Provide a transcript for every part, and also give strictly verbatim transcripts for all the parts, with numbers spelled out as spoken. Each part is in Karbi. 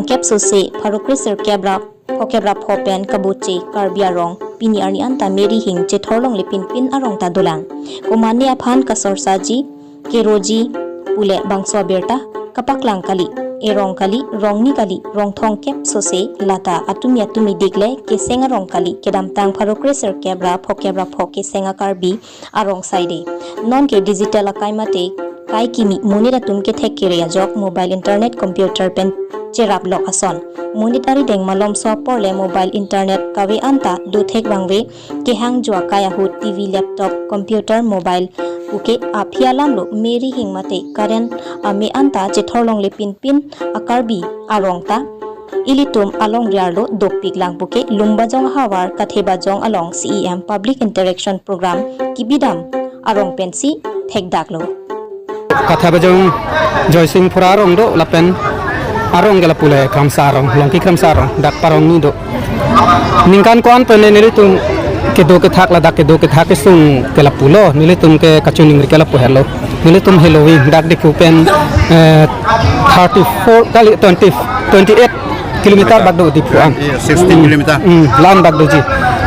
kep sose pharo kre sirkep ra phokep ra pho pen kaboche Karbi arong pini arni anta Mary Hing chethorlongle pinpin arong ta dolang. Komane aphan kasorsaji, keroji pule bangso abirta kapaklang kali, erong kali, rongni kali, rongthong kep sose lata atumi atumi dikle keseng arong kali, kedamtang pharo kre sirkep ra phokep ra pho keseng a-Karbi arong saide. Nonke digital akai mate kai kimi monit atum kethek kere ajok mobile, internet, computer pen cherap lok ason. Monit arideng malomso apor le mobile, internet kave anta dothek vangve, kehang jua kai ahut T V, laptop, computer, mobile puke aphi alam lo Mary Hing mate Karen ame anta chethorlongle pinpin a-Karbi arong ta ilitum alongri arlo dopik lang puke Lumbajong ahavar Kathebajong along C E M Public Interaction Program kebidam arong pensi thekdaklo. Kathebajong Joysing Phura arong do lapen arong ke lapu le Kramsa arong, Longki Kramsa arong, dak parong ni do. Ningkan ko-an pen le nelitum kedo kethak, ladak kedo kethak kesung ke lapulo, nelitum ke kachiningri ke lapu helo. Nelitum Halloween dak Diphu pen, eh, thirty-four kali twenty, twenty-eight kilometer bak do Diphu an. Iya, sixteen kilometer. Hmm, la-an bak doji.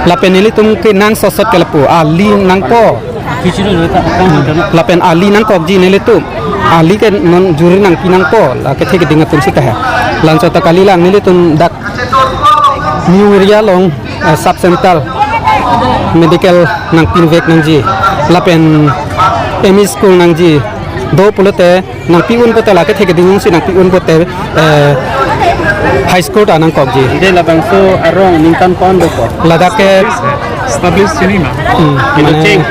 Lapen nelitum ke nang sosot ke lapu, ali nangpo. Lapen ali nangkokji nelitum. Ali ke non juri nangpi nangpo, la kethe keding atum sita he. La-anchot ta kalilang, nelitum dak New Area along, eh, sub center medical nangpinvek nangji, lapen M E school nangji, do pulote nangpi-un pote, la kethe keding si nangpi-un pote, eh, high school ta nangkokji. Ante labangso arong ningkan ko-an dokok? Ladak ke establish sini ma? Hmm, Indo mane Ching.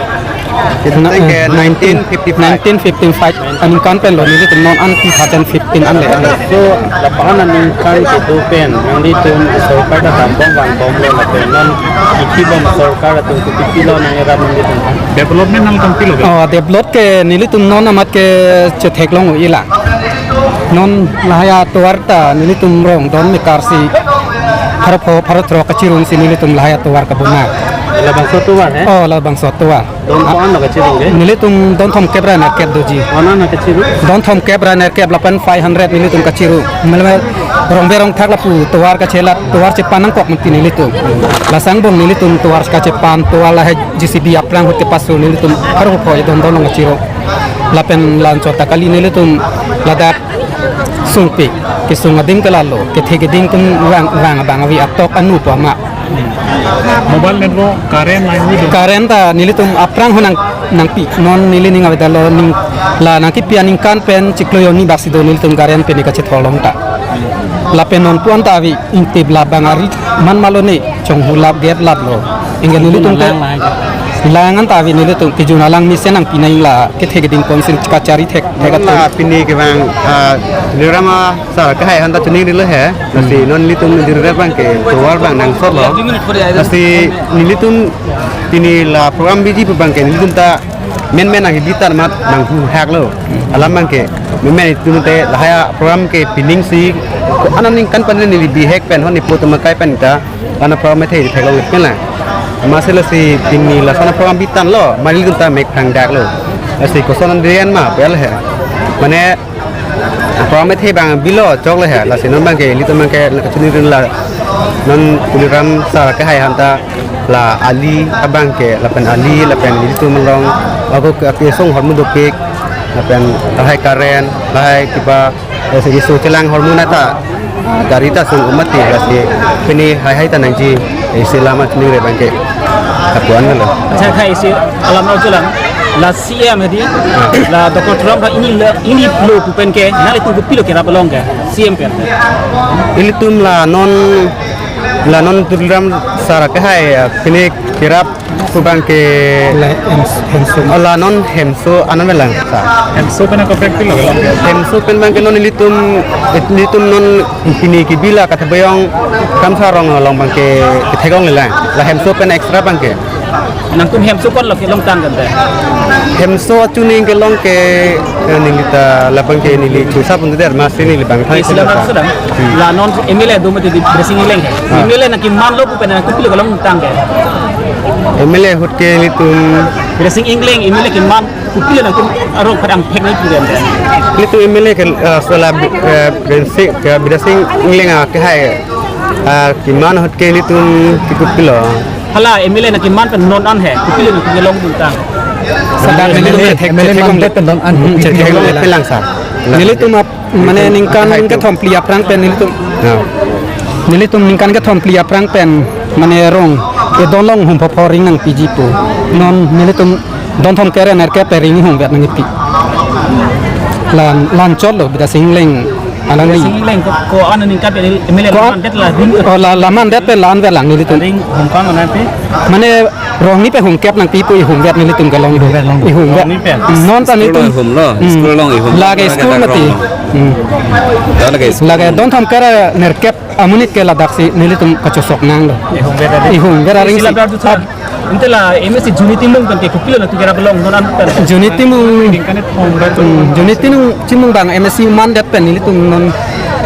Kita na-, teng ke eh, nineteen fifty-five. Nineteen fifty-five aningkan pen lo, nelitum non an two thousand fifteen an le. So, lapu-an aningkan kedo pen nanglitum sorkar ta dambom vangbomlo, lapen non ithibom sorkar atum ke pipilo nang-erap nanglitum? Development nangtum pilo ke? Oh, develop ke nelitum non amat ke chetheklong ila. Non lahai atovar ta nelitum rong don mekar si pharo pho, pharo throk kachirung si nelitum lahai atovar kabonai. Labangso atovar he? Oh, labangso atovar. Don ko-an lo kachirung ke? Nelitum don thomkep ra nerkep doji. Ko-an lo kachirung? Don thomkep ra nerkep lapen five hundred nelitum kachirung. Mele rongbe rongthak lapu tovar kachelat, tovar chepan nangkok mati nelitum. Lason angbong nelitum tovar kachepan, tovar lahai J C B aphrang ahut kepasu nelitum pharo pho don don along kachirung. Lapen la-anchot ta kali nelitum ladak sungpik, kesung adim ke lalo, kethe keding atum vang, vang abang avi atok anu pu amat. Mobile network, current line ni do? Current ta nelitum aphrang ho nang, nangpi, non neli ning avedetlo, ning la nangkepi aningkan pen chiklo hini bak si do nelitum current pen kachethorlong ta. Lapen non pu-an ta avi, ingtip labang ari man malone, chonghu lap gap laplo. Ingke nelitum ke lang, lang. Lang an ta avi, nelitum kejun alang mesen nangpi nang la kethe keding council kachari thek, thek. Non atum la pini kevang, ah, Tuliram Sarkehai aphanta chiningrilo he. Lasi non nelitum juri abang ke tovar abang nangsotlo. Lasi nelitum pini la program biji pu abang ke nelitum ta menmen nangkebi tan amat nanghuhaklo. Alam abang ke menmen itum te lahai program ke pining si ko-an aningkan pen neli bihek pen honi poto makai pen ta ana program athe theklong pen la. Amatsi lasi pini lason program bitanlo, mari nelitum ta mek phrangdaklo. Lasi koson an rian ma pel he. Mane program athe abang bilo choklo he. Lasi non abang ke, nelitum abang ke, nang kachiningri la. Non Tuliram Sarkehai aphanta la ali abang ke, lapen ali, lapen nelitum along, ako ke, kesung ahormu dopik, lapen lahai current, lahai kiba, eh, segi so chelang ahormu nata, ah, gari ta sung-um mati, lasi pini haihai ta nangji, eh, isi alam chiningri abang ke. Apuan lo. Acha, khai isi alam lo chelang. La C M hedi, ah, la Doctor Tuliram Ronghang ini la, ini lo pu pen ke, nanglitum kopilo kerap along ke, C M pen? Ilitum la non, la non Tuliram Sarkehai, ah, pini kerap pu abang ke la hem-, hemso. Oh, la non hemso anan melang sa. Hemso pen ko pek pilo? Hemso pen abang ke non ilitum, ilitum non pini kebi la Kathebajong Kramsa arong along abang ke kethek longlelang. La hemso pen extra abang ke. Nangtum hemso ko-an lo kelong tang kan te? Hemso achuning kelong ke, eh, neli ta labang ke neli chusa pun der, amatsi neli bang thai. Isi alam sedang. Hmm. La non M L A do mati di Blessing Engleng he. Ah. M L A nangkeman lo pu pen nangtum kopilo kelong tang ke? M L A ahut ke nelitum Bidyasing Engleng, M L A keman, kopilo nangtum arong padang thek nangji pu dam. Nelitum M L A ke, eh, sola, eh, Bidyasing, eh, Bidyasing Engleng, ah, kehai, ah, keman ahut ke nelitum ke kopilo. Hala M L A nangkeman pen non an he, kopilo nangtum kelong duntang. Sadar M L A, M L A man pen non an. Hmm, chethek long le lang sir. Nelitum ap-, mane ningkan kethom phli aphrang pen nelitum. Ya. Nelitum ningkan kethom phli aphrang pen mane rong edon along hum phopho ring nangpiji pu. Non nelitum don thom kre nerkep pen ring hum vet nangpi. Lan, lan chot lo Bidyasing Engleng alangli. Bidyasing Engleng ko, ko-an ningkan pen M L A ko-an, mandet la ring. Oh, la, la mandet pen la-an vet lang nelitum. Ring hum pang nangpi. Mane rong ni pen hum kep nangpi pu ihum vet nelitum kelong do. Ihum vet. Rong ni pen. Non ta school nelitum along ihum lo. Hmm. School along ihum. Lake school mati. Hmm. Lake school. Lake don thom kre nerkep amonit ke ladaksi nelitum kachosok nanglo. Ihum vet ari. Ihum vet ari. Isi si labdar dusa. Ante la M A C Juni Timung pen ke kopilo nangtum kerap long non an pen. Juni Timung. Hmm, Juni Timung, Timung abang M A C mandet pen nelitum non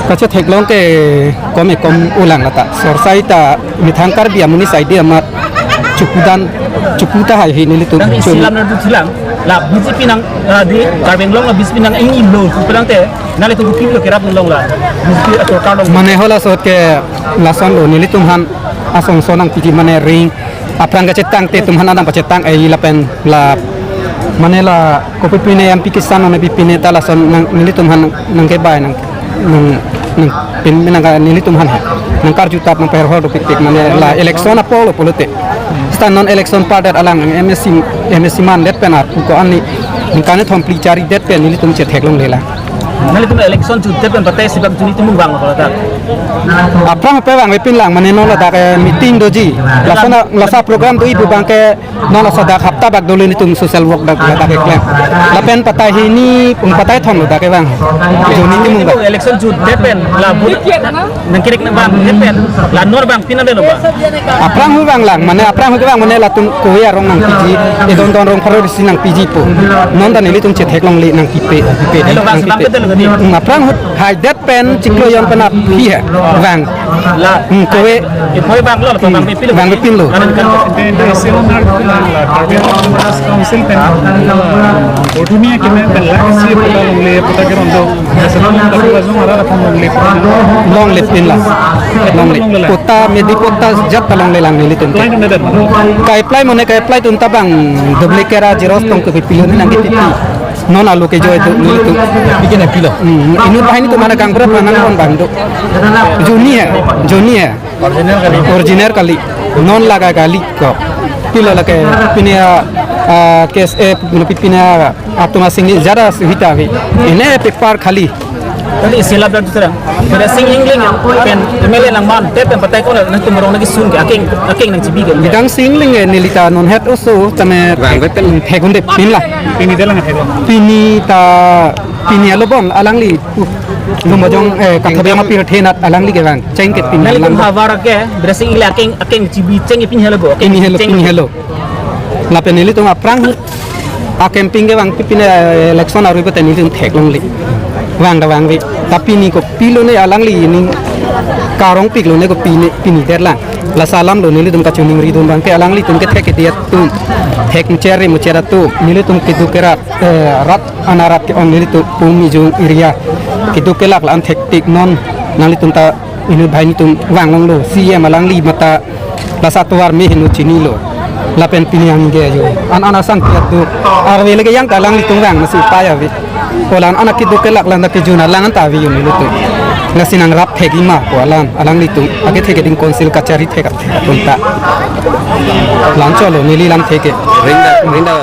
kachethek long ke kom e kom ulang lata. Sorsai ta methang Karbi amonit side amat chokudan, choku tahai he nelitum. Nang isi lam nang dusilang, la B J P nang, la di Karbi Anglong la B J P nang ingni lo, pu penangte, nanglitum kopilo kerap long la, B J P asorkar long. Mane hala sot ke lason lo, nelitum aphan asong so nangpiji mane ring, aphrang kachetang te atum aphan nang pachetang ai lapen la, mane la, kopi pine M P Kisan nang pipine ta lason nang, nelitum aphan nangkebai nang nang, nang pin nang ka nelitum aphan he. Nangkarju tap nangpherhor dopikpik mane la election apor lo pulote. Seta non election pardet alang M A C, M A C mandet pen arpu ko-an ni ningkan kethom phli charidet pen nelitum chethek longle lang. Nanglitum election jutdet pen patai sibak Juni Timung vanglo ta. Aphrang pe vangvepin lang mane non ladak, eh, meeting doji. Lason, lasa program doji pu abang ke non laso dak hapta bak dolo nelitum social work dak, dak keklem. Lapen patai hini, um, patai thom lo dak kevang. Juni Timung dak. Election jutdet pen la bu nangkirik nang vangdet pen la non vangpin nang deno ba. Aphrang hu vang lang, mane aphrang hu vang mane latum kove arong nangpiji, edon don rong pharo isi nangpiji pu. Non ta nelitum chethek longle nangpipe, pipe, nangpipe. Hmm, aphrang hu haidet pen chiklo jon pen aphi he vang. La. Hmm, kove. Kove vanglo, la vangvepinlo. Vangvepinlo. Karbi Anglong Autonomous Council pen, uh, Ordunia kemen pen la isi patta longle, patta kerondo. Jasa long tapi wajong ara aphan longle. Longle pin la. Longle. Longle la. Patta, medi patta jat ta longle lang nelitum. Apply nang dam. Ka-apply mane ka-apply atum ta abang duplicate a xerox tong kopipilo ni nangkepipi. Non alo ke joy tu nelitum. Bikin pilo. Hmm, inut banghini atum mane kangpura pranang pon abang do. Juni he, Juni he. Original kali. Original kali. Non laga kali ko. Pilo lake pine a, a, K S A, pine a, atum asing ni jada suhita ave. Ine paper khali. Tadi isi labdar dusa. Bidyasing Engleng pen M L A nangmandet pen patai ko nangtum rong nangkesun ke akeng, akeng nangchibi ke. Bidyasing Engleng, eh, neli ta non het oso tame vangvepin, thekdunde pin la. Pini ta lang thek. Pini ta, pini alo bon alangli. Lumbajong, eh, Katha Beyong apirthe anat alangli kevang. Cheng ke pini. Nelitum lang. Havar ke, Bidyasing Engleng akeng, akeng chibi cheng pini helo bo. Akeng pini helo, cheng pini helo. Lapen nelitum aphrang a-campaign kevang pipine, eh, election arui pute nelitum thek longle. Vang ta vangve. Tapi ni kopilo ne alangli ni karongpiklo ne kopine, pini det lang. Lasi alam lo nelitum kachiningri dun abang ke alanglitum kethek kedi atum. Thek mucheri muchera atum. Nelitum keduk kerat, eh, rat anarat ke-ong nelitum Pum Ijung area. Keduk kelak la-an thektik non nanglitum ta inut banghini atum vang longlo, C M alangli mate lasi atovar me heno chinilo. Lapen pini angge ajo. An an asang piat do. Arve lake yang ta alanglitum vang masi paya ave. Ko la-an an akeduk kelak la-an ta kejun alang an ta ave yo nelitum. Lasi nangrap thekji ma ko alang, alanglitum. Akethek keding council kachari thek thek atum ta. La-an cholo neli lang thek ke. Ringda, ringda.